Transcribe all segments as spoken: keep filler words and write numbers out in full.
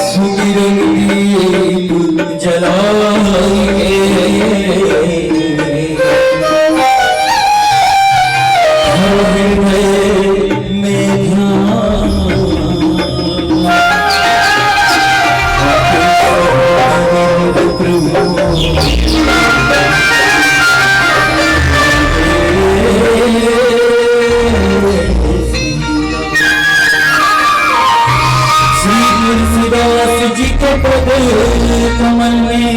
सुमिरन दीप जलाए हर हृदय में ध्यान। श्री तुलसीदास जी के पद कमल में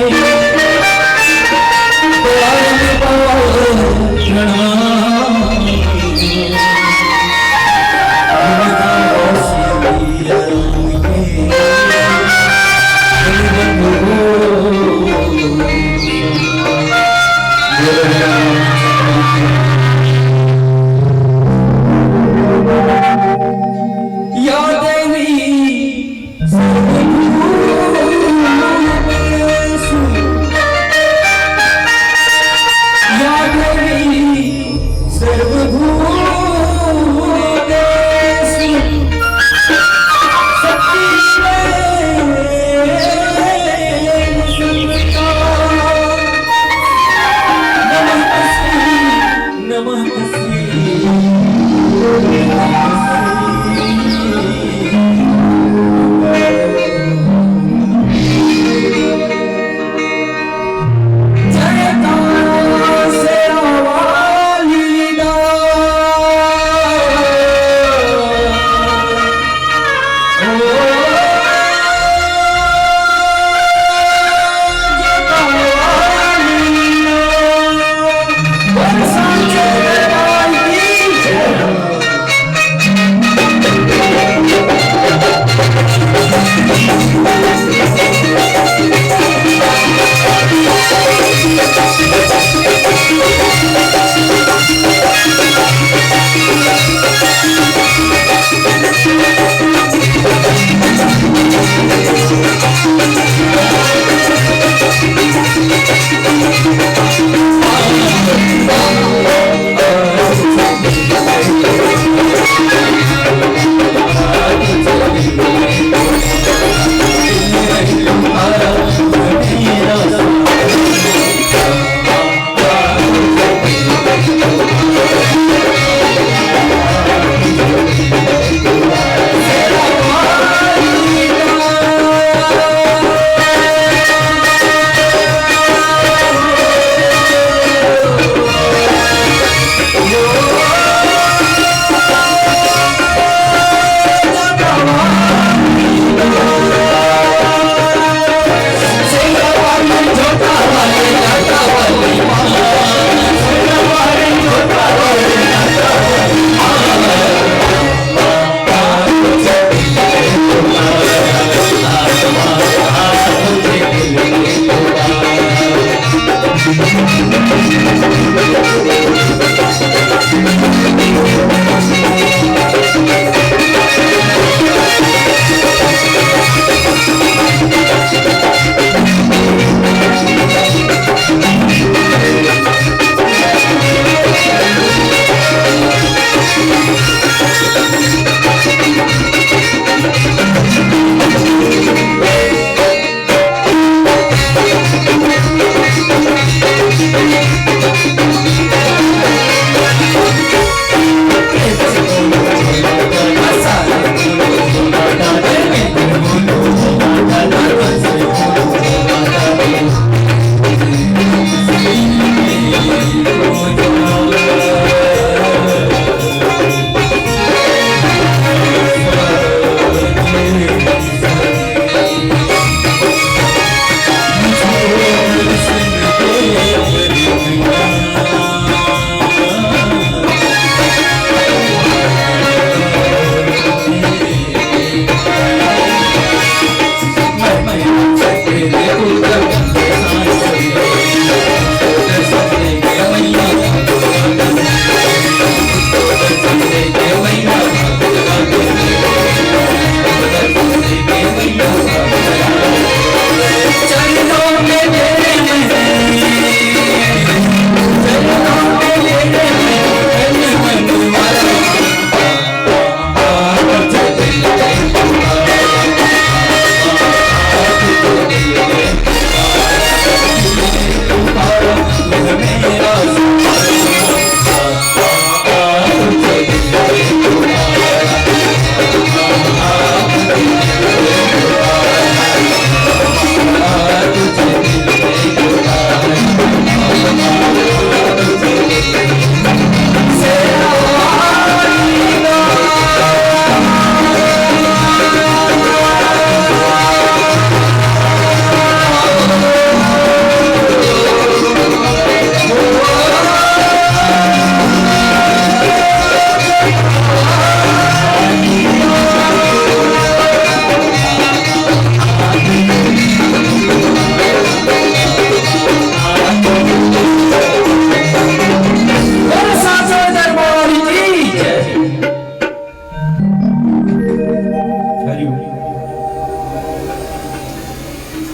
बार बार प्रणाम। या देवी सर्वभूतेषु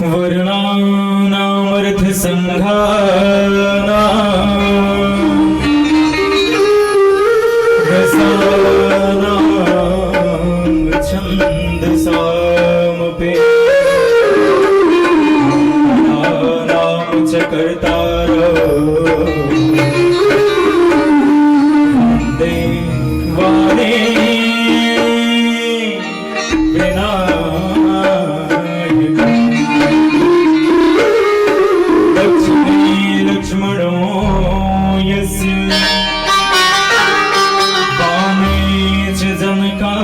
वर्णानामर्थसङ्घानां रसानां छन्दसामपि नाम च कर्तारौ वन्दे वाणी विनायकम्। दक्षिणे लक्ष्मणो यस्य वामे च जनकात्मज।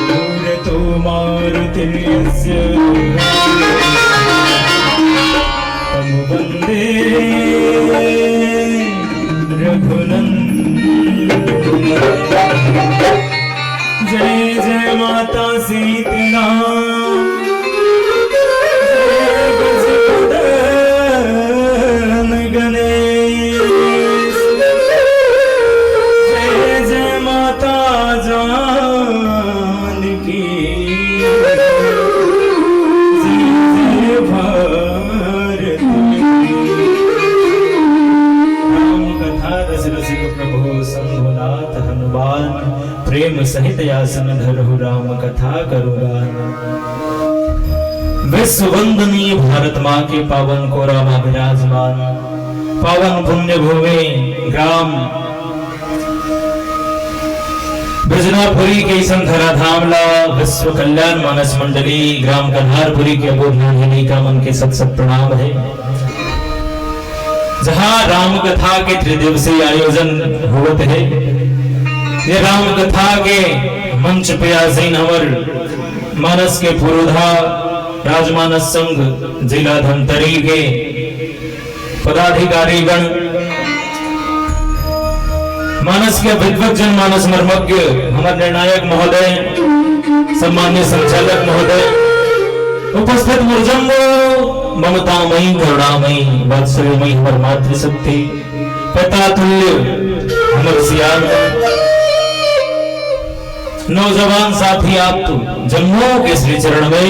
दूरे तु मारुतिर्यस्य तं वन्दे रघुनन्दनम्। जय जय माता सीतला, जय गजपदन गणेश, जय जय माता जान की जय जय भारत की। राम कथा रस रसिक प्रभु शंभुनाथ हनुमान, प्रेम सहित आसन धरहु राम कथा करुगान। विश्व वंदनीय भारत माँ के पावन कोरा मा विराजमान पावन पुण्य भूमि ग्राम बिजनापुरी के अइसन धराधाम ला विश्व कल्याण मानस मंडली ग्राम कन्हारपुरी के अबोध नान्हे लइका मन के सत सत प्रणाम हे। जहाँ राम कथा के त्रिदिवसीय आयोजन होवत हे, ये राम कथा के मंच पे आसीन हमर मानस के पुरोधा राजमानस संघ जिला धमतरी के पदाधिकारीगण, मानस के विद्वत जन, मानस मर्मज्ञ, हमर निर्णायक महोदय, सम्मान्य संचालक महोदय, उपस्थित मोर जम्मो ममतामयी, करुणामयी, वात्सल्यमयी हमर मातृशक्ति, पिता तुल्य हमर सियान, नौजवान साथी, आप जम्मो के श्री चरण में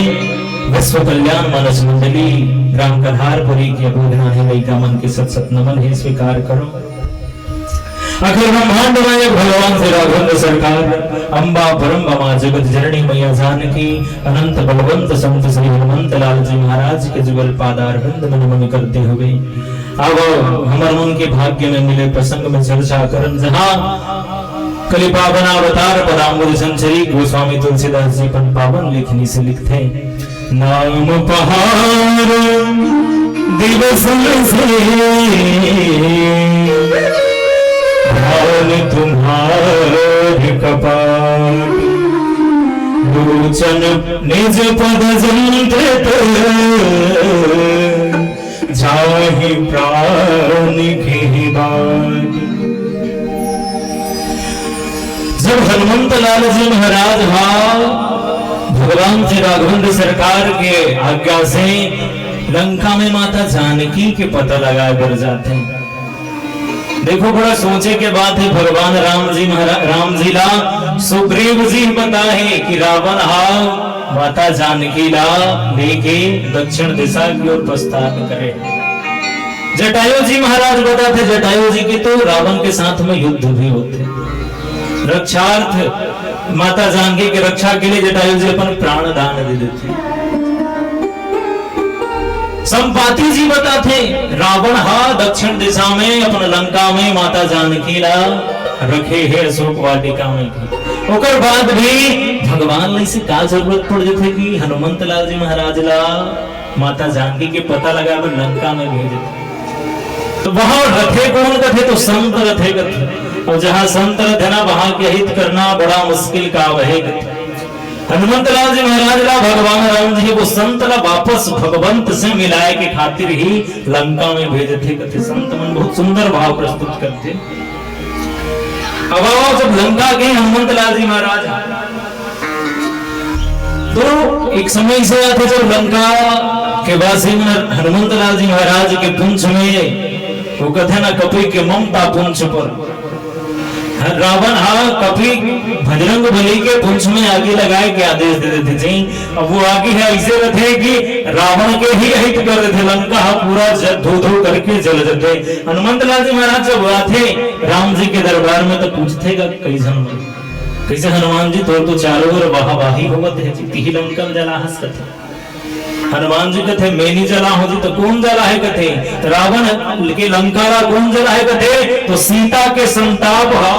विश्व कल्याण मानस मंडली ग्राम कन्हारपुरी के अबोध नान्हे लइका मन के सत सत नमन हे, स्वीकार करो। अखिल ब्रह्मांड नायक भगवान श्री राघवेंद्र सरकार, अम्बा परम्बा माँ जगत जननी मैया जानकी, अनंत बलवंत संत श्री हनुमंत लाल जी महाराज के जुगल पादार बिंद में नमन करते हुए, अब हमर मन के भाग्य में मिले प्रसंग में चर्चा करन, जहाँ कलि पावन अवतार पदाम्बुज संचरी गोस्वामी तुलसीदास जी अपन पावन लेखनी से लिखथे, नाम पहार दिवस से भान तुम्हार कपाट, लोचन निज पद जंत्रित जाहि प्राण के बाट। जब हनुमंत लाल जी महाराज हा भगवान श्री राघवेंद्र सरकार के आज्ञा से लंका में माता जानकी के पता लगाए बर जाथे। देखो, बड़ा सोचे के बात हे। भगवान राम जी महाराज, राम जी ला सुग्रीव जी बताहे कि रावण हा माता जानकी ला लेके दक्षिण दिशा की ओर प्रस्थान करे। जटायु जी महाराज बताथे, जटायु जी के तो रावण के साथ में युद्ध भी होथे। रक्षार्थ, माता जानकी के रक्षा के लिए जटायु जी अपन प्राण दान दे देथे। संपाति जी बताथे, रावण हा दक्षिण दिशा में अपन लंका में माता जानकी ला रखे हे अशोक वाटिका में। ओकर बाद भी भगवान ला इसे का जरूरत पड़ जथे कि हनुमंत लाल जी महाराज ला माता जानकी के पता लगाए बर लंका में भेज देथे? तो वहां रथे कोन कथे? तो संत रथे कथे। और जहां संत रथे ना, वहां के हित करना बड़ा मुश्किल काम हे कथे। हनुमंत लाल जी महाराज ला भगवान राम जी वो संत ला वापस भगवंत से मिलाए के खातिर ही लंका में भेजथे कथे। संत मन बहुत सुंदर भाव प्रस्तुत करथे। अब आओ, जब लंका गए हनुमंत लाल जी महाराज, तो एक समय से आथे, जब लंका के वासी मन हनुमंत लाल जी महाराज के पुंछ में, वो कथे ना, कपि के ममता पुंछ पर, रावण हा कभी बजरंग बली के पूंछ में आगी लगाए के आदेश दे देथे जी। अब वो आगी है ऐसे रथे कि रावण के ही हित कर देथे, लंका हा पूरा जल धू धू करके जल जथे। हनुमंत लाल जी महाराज जब आथे राम जी के दरबार में तो पूछथे का कई झन मन, कैसे हनुमान जी तोर तो चारों ओर वाहवाही होवत है जी, तिही लंका जला हस कथे। हनुमान जी कथे, "मैं नहीं जला हूं जी, तो कौन जला है?" कथे, "तो रावण के लंका ला कौन जला है?" कथे, "तो सीता के संताप हा,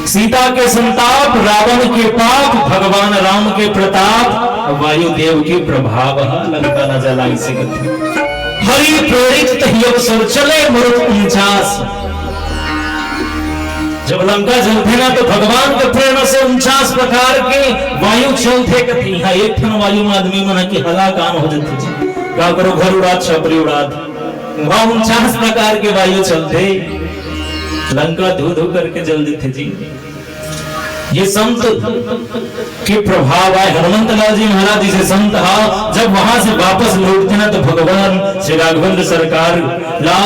सीता के संताप, रावण के पाप, भगवान राम के प्रताप, वायुदेव के प्रभाव हा, लंका ला जला इसे कथे।" हरि प्रेरित तही अवसर चले मरुत उनचास। जब लंका जलथे ना तो भगवान के प्रेरणा से उनचास प्रकार के वायु चलथे कथे। इहाँ एक ठन वायु में आदमी मन के हलाकान हो जथे जी। का करो घर उड़ात, छपरी उड़ात, वहाँ उनचास प्रकार के वायु चलथे, लंका धू धू करके जल देथे जी। ये संत के प्रभाव आए। हनुमंत लाल जी महाराज जैसे संत हा, जब वहां से वापस लौटथे ना तो भगवान श्री राघवेंद्र सरकार ला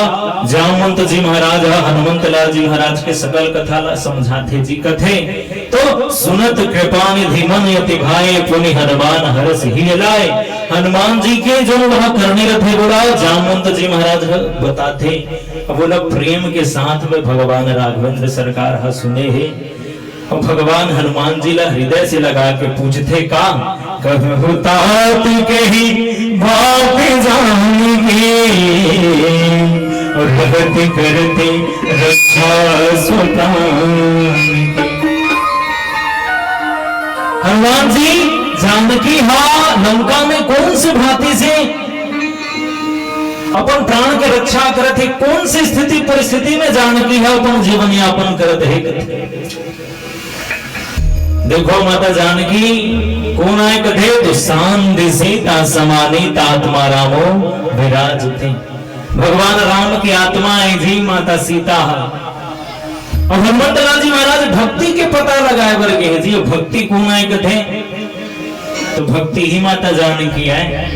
जामवंत जी महाराज हा हनुमंत लाल जी महाराज के सकल कथा ला समझाथे जी। कथे, "तो सुनत कृपा निधि मन अति भाए, पुनि हनुमान हरष हिय लाए।" हनुमान जी के जो वहां करनी रथे बोला जामवंत जी महाराज हा बताथे। अब बोला प्रेम के साथ में भगवान राघवेंद्र सरकार हा सुने हे। और भगवान हनुमान जी ला हृदय से लगा के पूछथे का, "कहु तात कही बात जानकी, रहत करत रक्षा स्वप्रान की।" हनुमान जी जानकी हा लंका में कौन से भांति से अपन प्राण के रक्षा करत हे, कौन से स्थिति परिस्थिति में जानकी हा अपन जीवन यापन करत हे। देखो माता जानकी कोन आय कथे, तो सांध सीता समानी तात मा रामो विराजते। भगवान राम के आत्मा आय जी माता सीता हा। अउ हनुमंत लाल जी महाराज भक्ति के पता लगाय बर गे हे जी, भक्ति कोन आय कथे, तो भक्ति ही माता जानकी आय।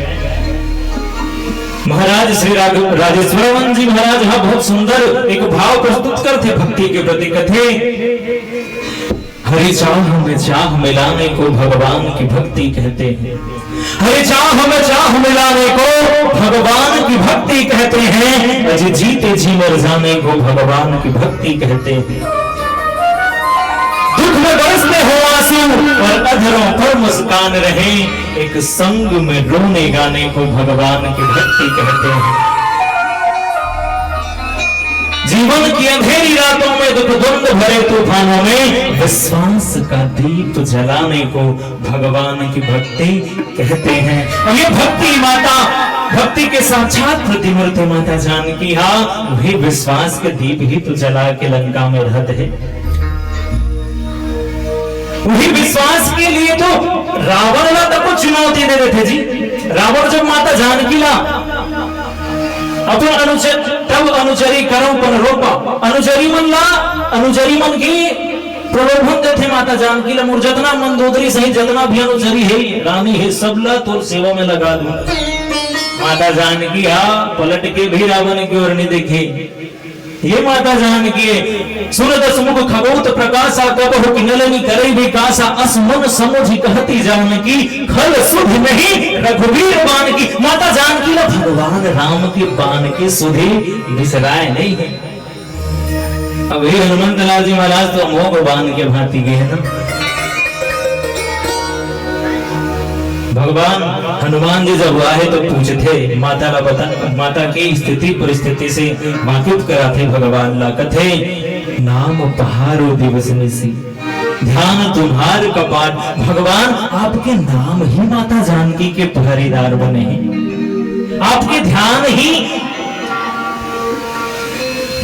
महाराज श्री राघ-, राजेश्वरवन जी महाराज हा बहुत सुंदर एक भाव प्रस्तुत करथे भक्ति के प्रति, कथे, हरि चाह में चाह मिलाने को भगवान की भक्ति कहते हैं। हरि चाह में चाह मिलाने को भगवान की भक्ति कहते हैं। अजी जीते जी मर जाने को भगवान की भक्ति कहते हैं। दुख में बरसते हो आंसू और अधरों पर मुस्कान रहे, एक संग में रोने गाने को भगवान की भक्ति कहते हैं। जीवन की अंधेरी रातों में, दुख द्वंद भरे तूफानों में विश्वास का दीप जलाने को भगवान की भक्ति कहते हैं। और ये भक्ति माता, भक्ति के साक्षात प्रतिमूर्ति माता जानकी हा, वही विश्वास के दीप ही तो जला के लंका में रहत हे। वही विश्वास के लिए तो रावण ला तको चुनौती दे देथे जी। रावण जब माता जानकी ला अपन अनुचर, तब अनुचरी करौं पन रोपा, अनुचरी मन ला, अनुचरी मन के प्रलोभन देथे माता जानकी ला, मोर जतना मंदोदरी सहित जतना भी अनुचरी हे, रानी हे, सब ला तोर सेवा में लगा दूं। माता जानकी हा पलट के भी रावण की ओर नहीं देखे। ये माता जानकी हे, सुनत सुमुख खगोत प्रकाशा, कबहु किनलनि करइ बिकासा, अस मन समुझि कहति जानकी, खल सुधि नहीं रघुबीर बानकी। माता जानकी ला भगवान राम के बान के सुधि बिसराय नहीं हे। अब हे हनुमंत लाल जी महाराज तो अमोघ बान के भांति गे हे ना। भगवान हनुमान जी जब आए तो पूछथे माता ला, बता, माता की स्थिति परिस्थिति से वाकिफ कराथे भगवान ला, कथे, नाम पहारो दिवस निसि, ध्यान तुम्हार कपाट। भगवान आपके नाम ही माता जानकी के पहरेदार बने हे, आपके ध्यान ही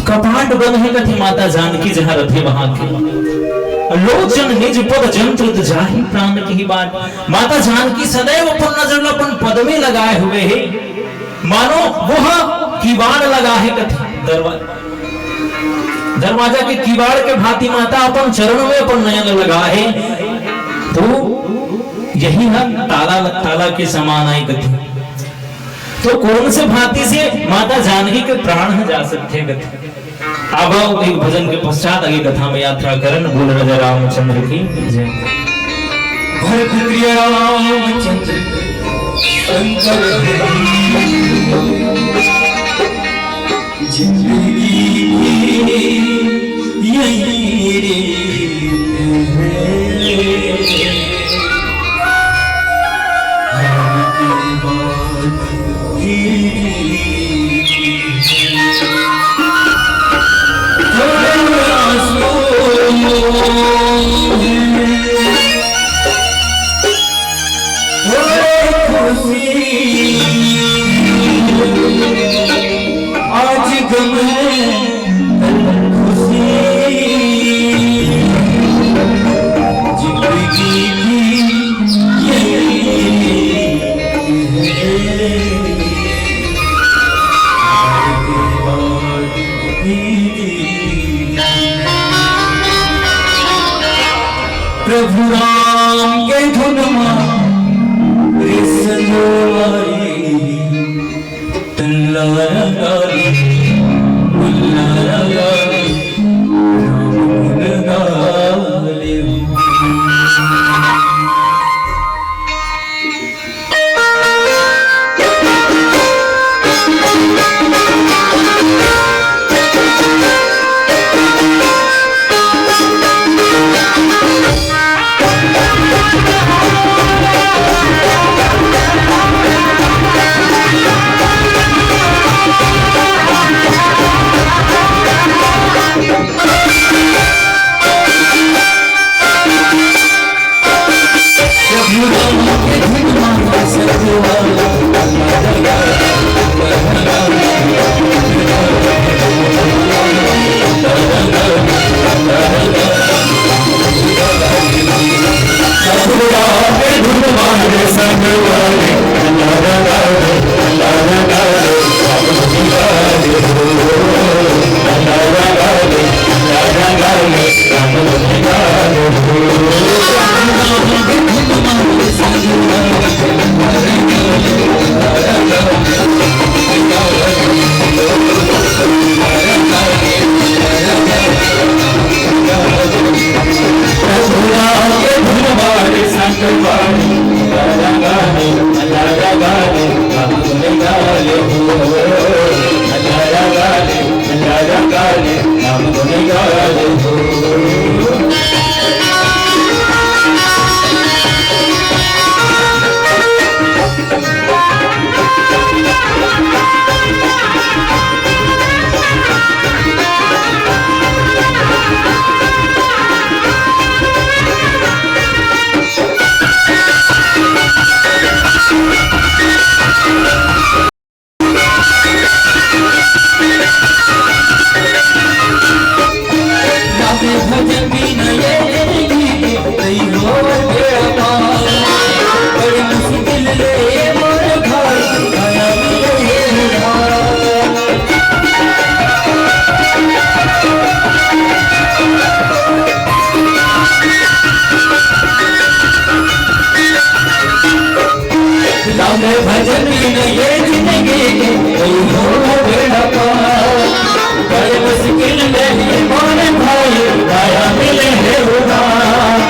कपाट बन हे कथे माता जानकी जहाँ रथे वहाँ के। लोचन निज पद जंत्रित जाहि प्रान की बाट। माता जानकी सदैव अपन नजर ला अपन पद में लगाए हुए हे, मानो वह किवाड़ लगा हे कथे दरवाजा, दरवाजा के किवाड़ के भांति माता अपन चरण में अपन नयन लगा हे, तो यही हम ताला, ताला के समान आए कथे। तो कौन से भांति से माता जानकी के प्राण ह जा सकथे कथे? आवा एक भजन के पश्चात आगे कथा में यात्रा करन। बोल राजा रामचंद्र की जय। भरत प्रिय रामचंद्र शंकर हरि, जिंदगी की यही रीत है। हर के बाद आज गम है, कल खुशी, जिंदगी की यही रीत है। प्रभु राम के धुन मा रे संगवारी, तल्ला लगा ले, मल्ला लगा ले, राम धुन गा ले। राम भजन बिन ये जिंदगी के कोई हो बेड़ा पार। बड़े मुश्किल में ही मोर भाई, दया मिले है उधार।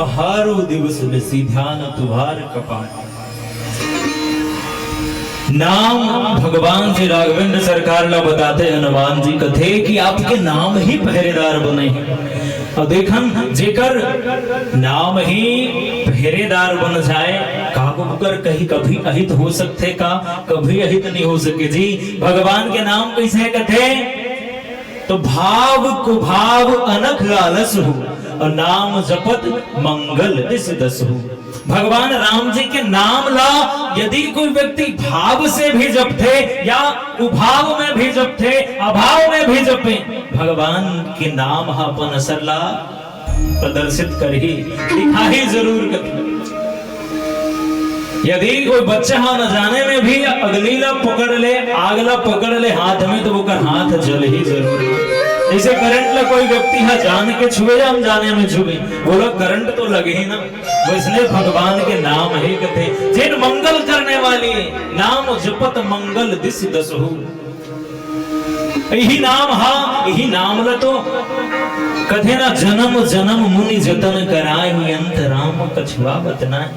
हारो दिवस निसी ध्यान तुम्हार कपाट। नाम भगवान श्री राघवेंद्र सरकार ला बताथे, हनुमान जी कथे कि आपके नाम ही पहरेदार बने हे। अउ देखन, जेकर नाम ही पहरेदार बन जाए, का ओकर कहीं कभी अहित हो सकथे का? कभी अहित नहीं हो सके जी। भगवान के नाम कैसे कथे? तो भाव कुभाव अनख आलस हो, अउ नाम जपत मंगल दिस दस हो। भगवान राम जी के नाम ला यदि कोई व्यक्ति भाव से भी जपथे या कुभाव में भी जपथे, अभाव में भी जपे, भगवान के नाम ह अपन असर ला प्रदर्शित करही, दिखाही जरूर करही। यदि कोई बच्चा ह न जाने में भी अग्नि ला पकड़ ले, आग ला पकड़ ले हाथ में, तो ओकर हाथ जलही जरूर। जैसे करंट ला कोई व्यक्ति ह जान के छुए या अनजाने में छुए, बोला करंट तो लगही ना। वैसने भगवान के नाम हे कथे, जेन मंगल करने वाली, नाम जपत मंगल दिस दसहु। इही नाम हा, इही नाम ल तो कथे ना, "जन्म जन्म मुनि जतन कराय, अंत राम कछुआवत नाय।"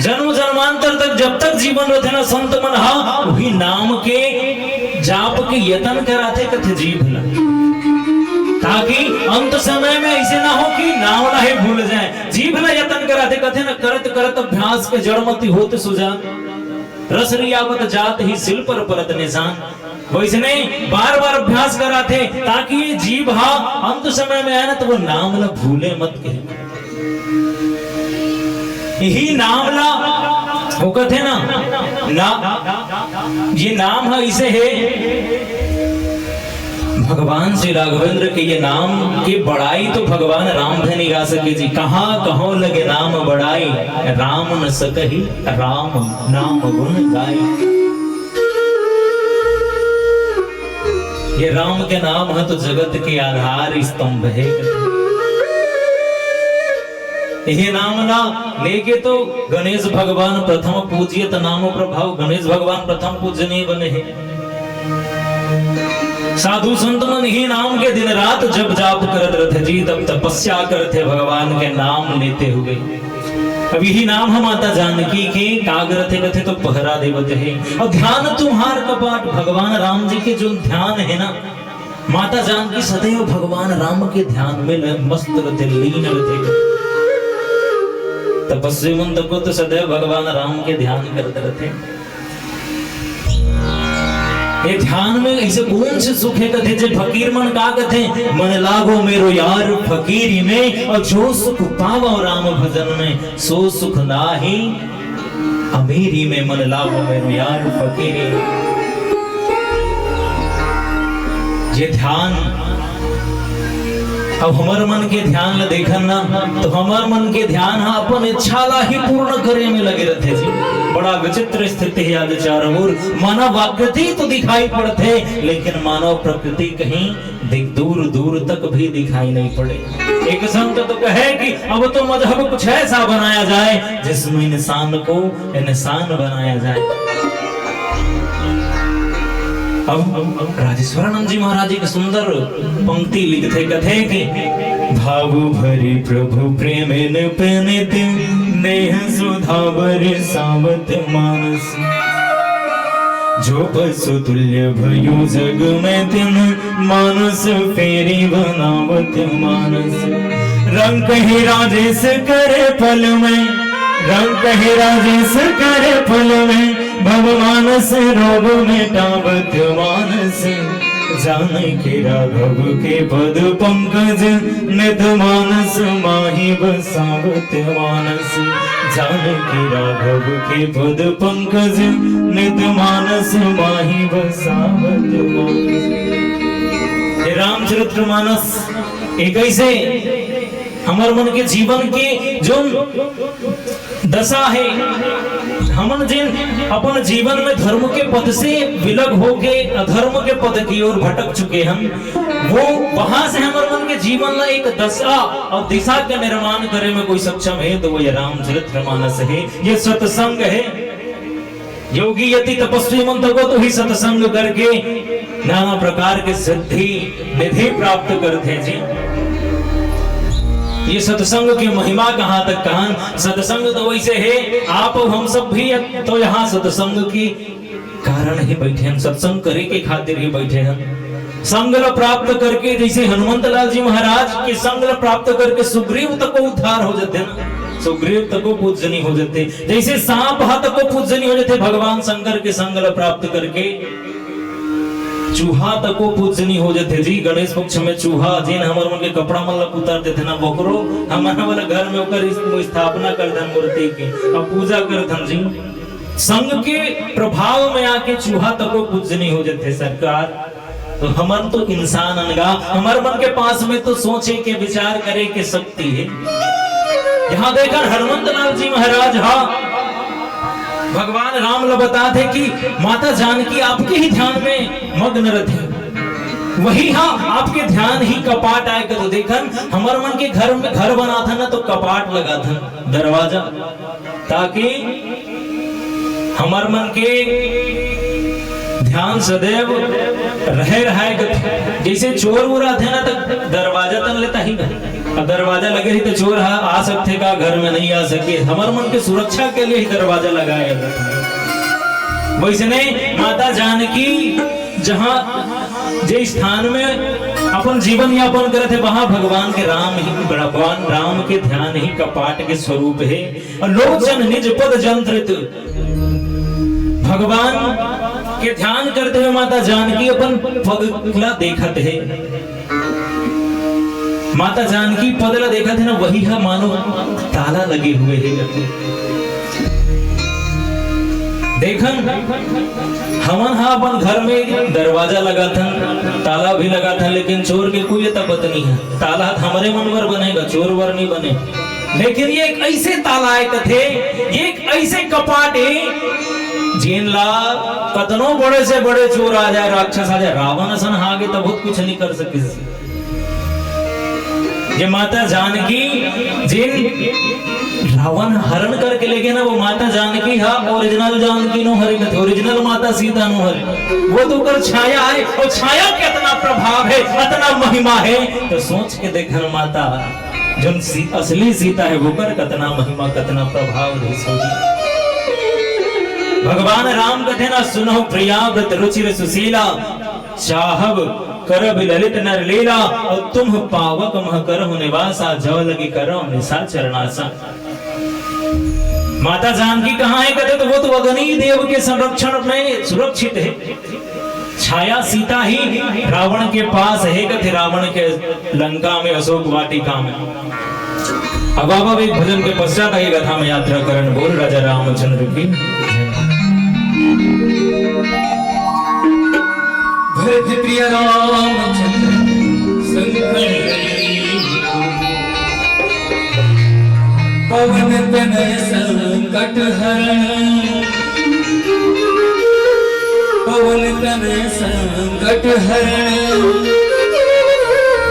जन्म जन्मांतर तक जब तक जीवन रथे ना, संत मन हा उही नाम के जाप के यतन कराथे, कथे जीभ ला, ताकि अंत समय में ऐसे ना हो कि नाम ला ही भूल जाए। जीभ ला यतन कराथे, कथे ना, "करत करत अभ्यास के जड़ मति होत सुजान।" रस रियावत जात ही सिल पर परत निशान। वैसने बार बार अभ्यास कराथे, ताकि ये जीभ हा अंत समय में आए ना, तो वो नाम ला भूले मत कहे। यही नाम ला वो कथे ना, ना, ये नाम हा इसे हे। भगवान श्री राघवेंद्र के ये नाम के बड़ाई तो भगवान राम भी नहीं गा सके जी। कहाँ कहो लगे नाम बड़ाई, राम न सकही राम नाम गुण गाई। ये राम के नाम ह तो जगत के आधार स्तंभ हे। ये नाम ना लेके तो गणेश भगवान प्रथम पूजियत नाम प्रभाव, गणेश भगवान प्रथम पूजनीय बने हे। साधु संत मन ही नाम के दिन रात जप जाप करत रथे जी, तब तपस्या करथे भगवान के नाम लेते हुए। अब यही नाम ह माता जानकी के काग रथे कथे तो पहरा देवत हे। और ध्यान तुम्हार कपाट, भगवान राम जी के जो ध्यान हे ना, माता जानकी सदैव भगवान राम के ध्यान में ल-, मस्त रथे, लीन रथे। तपस्वी मन तको तो सदैव भगवान राम के ध्यान करत रथे। ये ध्यान में ऐसे कौन से सुख हे कथे, जे फकीर मन का कथे, "मन लागो मेरो यार फकीरी में, और जो सुख पावो राम भजन में, सो सुख नाहि अमीरी में, मन लागो मेरो यार फकीरी में।" ये ध्यान अब हमर मन के ध्यान ल देखन ना, तो हमर मन के ध्यान ह अपन इच्छा ला ही पूर्ण करे में लगे रथे जी। बड़ा विचित्र स्थिति हे आज चारों ओर। मानव आकृति तो दिखाई पड़थे, लेकिन मानव प्रकृति कहीं दि-, दूर दूर तक भी दिखाई नहीं पड़े। एक संत तो कहे कि अब तो मजहब कुछ ऐसा बनाया जाए जिसमें इंसान को इंसान बनाया जाए। अब राजेश्वरानंद जी महाराज एक सुंदर पंक्ति लिखथे, कथे कि भाव भरी प्रभु प्रेम न पनित, नेह सुधा बरसावत मानस। जो पशु तुल्य भयो जग में तिन, मानस फेरी बनावत मानस। रंग कहे राजेश करे पल में, रंग कहे राजेश करे पल में, भव मानस रोग मिटावत मानस। जानकी राघव के पद पंकज, नित मानस माहि बसावत मानस। जानकी राघव के पद पंकज, नित मानस माहि बसावत मानस। ये रामचरित मानस एक ऐसे हमर मन के जीवन के जो दशा हे, हमन जिन अपन जीवन में धर्म के पथ से विलग होके अधर्म के पथ की ओर भटक चुके हन, वो वहां से हमर मन के जीवन ला एक दशा और दिशा के निर्माण करे में कोई सक्षम हे, तो वो ये रामचरित मानस हे, ये सत्संग हे। योगी यति तपस्वी मन तको तो ही सत्संग करके नाना प्रकार के सिद्धि निधि प्राप्त करथे जी। ये सत्संग के महिमा कहाँ तक कहन। सत्संग तो वैसे हे, आप अउ हम सब भी तो यहाँ सत्संग के कारण ही बैठे हन, सत्संग करे के खातिर ही बैठे हन। संग ल प्राप्त करके, जैसे हनुमंत लाल जी महाराज के संग ल प्राप्त करके सुग्रीव तको उद्धार हो जाथे ना, सुग्रीव तको पूजनी हो जाथे। जैसे सांप हा तको पूजनी हो जाथे भगवान शंकर के संग ल प्राप्त करके, चूहा तको पूजनी हो जाथे जी। गणेश पक्ष में चूहा, जेन हमर मन के कपड़ा मन ल कुतर देथे ना, ओकरो हमन वाला घर में ओकर इस-, स्थापना करथन मूर्ति के, अब पूजा करथन जी। संग के प्रभाव में आके चूहा तको पूजनी हो जाथे सरकार। तो हमन तो इंसान अन गा, हमर मन के पास में तो सोचे के, विचार करे के शक्ति हे। यहाँ देखन हनुमंत लाल जी महाराज हा भगवान राम ल बताथे कि माता जानकी आपके ही ध्यान में मग्न रथे, वही हा आपके ध्यान ही कपाट आय। तो देखन हमर मन के घर में घर बनाथन ना, तो कपाट लगाथन, दरवाजा, ताकि हमर मन के ध्यान सदैव रहे रहाय। जैसे चोर उर आथे ना, तो दरवाजा तन लेता ही ना, अब दरवाजा लगे ही तो चोर हा आ सकथे का, घर में नहीं आ सके। हमर मन के सुरक्षा के लिए ही दरवाजा लगाए रहथे। वैसने माता जानकी जहाँ, जे स्थान में अपन जीवन यापन करत हे, वहाँ भगवान के राम ही, भगवान राम के ध्यान ही कपाट के स्वरूप हे। अउ लोचन निज पद जंत्रित, भगवान के ध्यान करते हुए माता जानकी अपन पग ला देखत हे। माता जानकी पद ला देखत हे ना, वही हा मानो ताला लगे हुए हे। देखन, हमन हा अपन घर में दरवाजा लगाथन, ताला भी लगाथन, लेकिन चोर के कोई अता पता नहीं हे। ताला हा हमरे मन बर बने गा, चोर बर नहीं बने। लेकिन ये एक ऐसे ताला हे कथे, ये एक ऐसे कपाट हे, जेन ला कतनो बड़े से बड़े चोर आ जाए, राक्षस आ जाए, रावण असन हा आगे तब बहुत कुछ नहीं कर सके। ये माता जानकी, जेन रावण हरण करके ले गए ना, वो माता जानकी हा, ओरिजिनल जानकी नो हरे, ओरिजिनल माता सीता नो हरे। वो तो ओकर छाया हे, अउ छाया के अतना प्रभाव हे, अतना महिमा हे। तो सोच के देखन माता, जोन सी-, असली सीता हे, ओकर कतना महिमा, कतना प्रभाव हे, सोची। भगवान राम कथे ना, "सुनहु प्रिया व्रत रुचिर सुशीला, चाहब करब ललित नर लीला, अउ तुम पावक मह करहु निवासा, जव लगी करहु निशाचर नासा।" माता जानकी कहाँ हे कथे, तो वो तो अग्नि देव के संरक्षण में सुरक्षित हे। छाया सीता ही रावण के पास हे कथे, रावण के लंका में, अशोक वाटिका में। अब आप एक भजन के पश्चात आइए, गाथा में यात्रा करन। बोल राजा रामचंद्र की जय। भरत प्रिय रामचंद्र संकट हरण। पवन तनय संकट हरण। पवन तनय संकट हरण।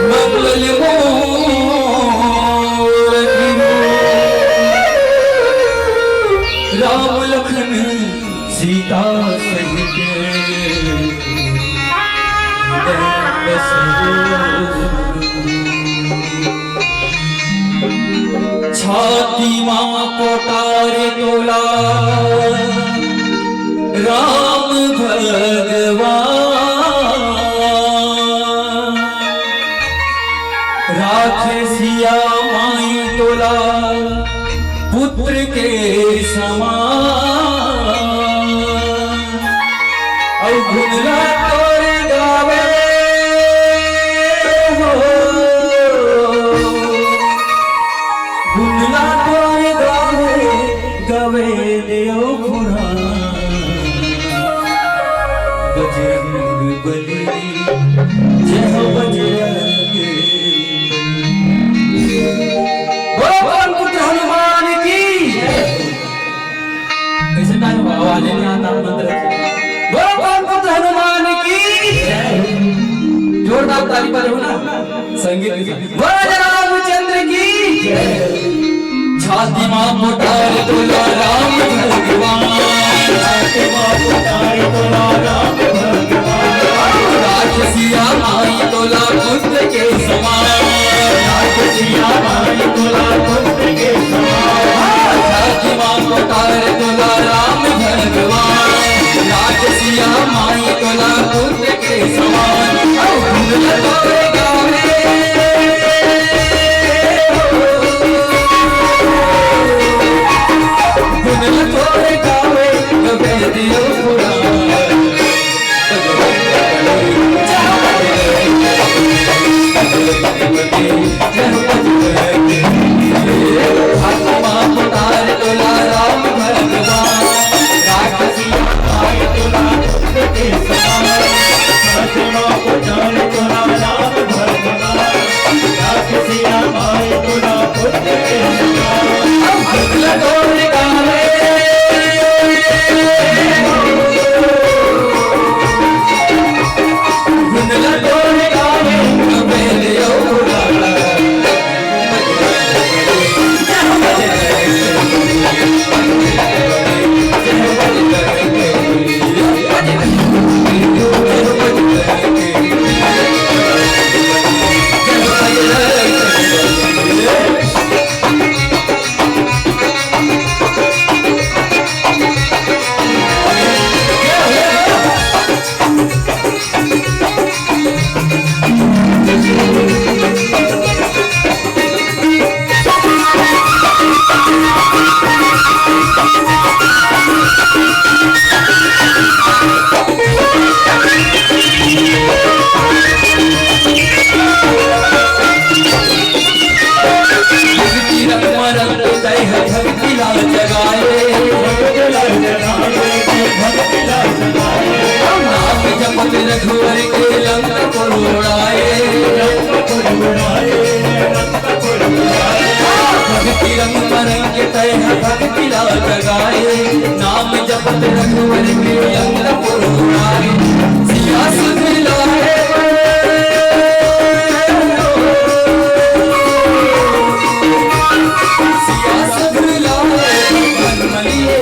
मंगल मूरति राम लखन सीता सहित दंड सहित। छाती मा कोटार तोला राम भगवान। राखे सिया माई तोला पुत्र के समान। अउ गुनला तोर गावे हो, गुनला तोर गावे, गावे देव पुराण। बजरंग बली, जय हो बजरंग बली। बोलो पवन पुत्र हनुमान की। कैसे ताली बा-, आवाज नहीं आता मंत्र। बोलो पवन पुत्र हनुमान की। जोरदार ताली बजाओ ना, संगीत के साथ। बोलो रामचंद्र की। छाती मा कोटार तोला राम भगवान। छाती मा कोटार तोला राम भगवान। राखिसिया माई तोला पुत्र के समान। राखिसिया माई रघुवर के लंका पर उड़ाए। भक्ति रंग में रंग के तय है, भक्ति लाल जगाए। नाम जपत रघुवर के लंका पर उड़ाए। सिया सुध लाए, सिया सुध लाए, मन मलिए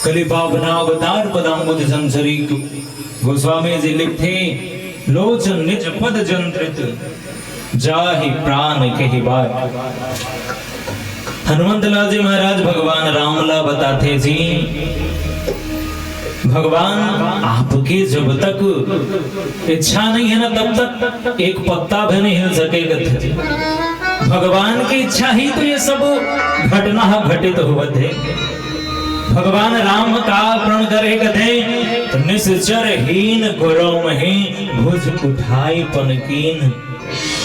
कलि पावनावतार पदाम्बुज संसरी। गोस्वामी जी लिखथे, लोचन निज पद जंत्रित, जाहि प्राण कहि बाट। हनुमंत लाल जी महाराज भगवान राम ला बताथे जी, भगवान, आपके जब तक इच्छा नहीं है ना, तब तक एक पत्ता भी नहीं हिल सके कथे। भगवान की इच्छा ही तो ये सब घटना ह घटित होवत हे। भगवान राम का प्रण करे कथे, तो निश्चर हीन गुरु मही भुज उठाई पन कीन।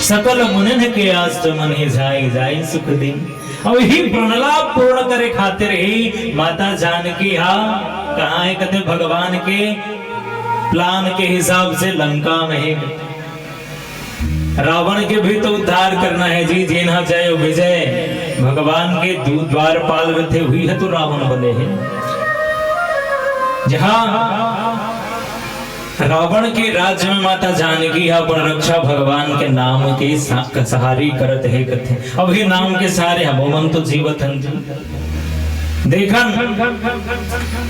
सकल मुनिन के आश्रम मने जाय जाय सुख दीन। अब ही प्रण ला पूर्ण करे खातिर ही माता जानकी हा कहाँ हे कथे, भगवान के plan के हिसाब से लंका में हे। रावण के भी तो उद्धार करना है जी, जेन हा जय विजय भगवान के दू द्वारपाल में थे हुई है तो रावण बने हैं। जहाँ रावण के राज्य में माता जानकी ह अपन रक्षा भगवान के नाम के सा-, सहारी करत हे कथे। अब हे नाम के सहारे हमो मन तो जीवत हन जी। देखन,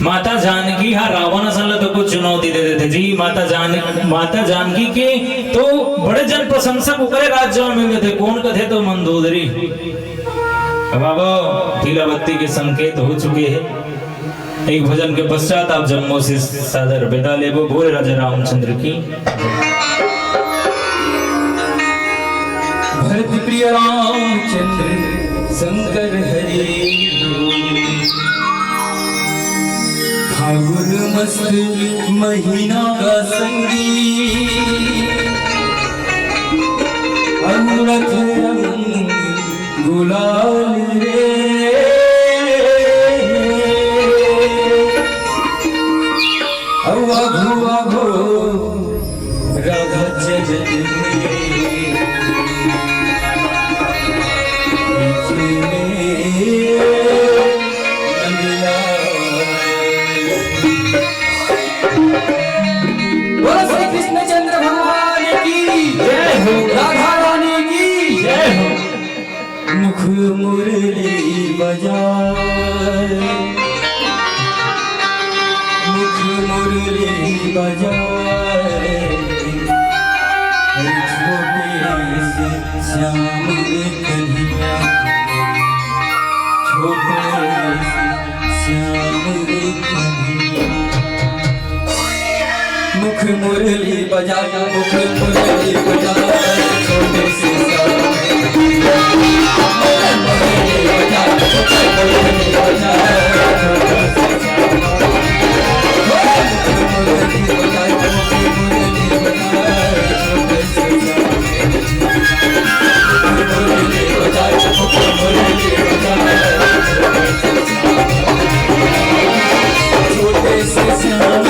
माता जानकी ह रावण असन ल तो चुनौती दे देथे जी। माता जान-, माता जानकी के तो बड़े जन प्रशंसक ओकरे राज्य में मिल देथे। कोन कथे तो मंदोदरी। अब बाबा, तिलावती के संकेत हो चुके हैं। एक भजन के पश्चात आप जम्मो से सादर विदा लेबो। बोल राजा रामचंद्र की। भरत प्रिय रामचंद्र शंकर हरि। फागुन मस्त महीना का संगी, अमृत रंग गुलाल रे। अवा भुआ भो राधा चरण में बोलो श्री कृष्णचंद्र भगवान की जय हो। राधा रानी की जय हो। मुख मुरली बजाए, मुख मुरली बजाए, छोटे से श्याम कन्हैया, छोटे से श्याम कन्हैया। मुख मुरली बजा, मुख मुरली बजा, छोटे से श्याम। मुख मुरली बजा, मुख मुरली बजा, छोटे से श्याम। मुख मुरली बजा, मुख मुरली बजा, छोटे से श्याम।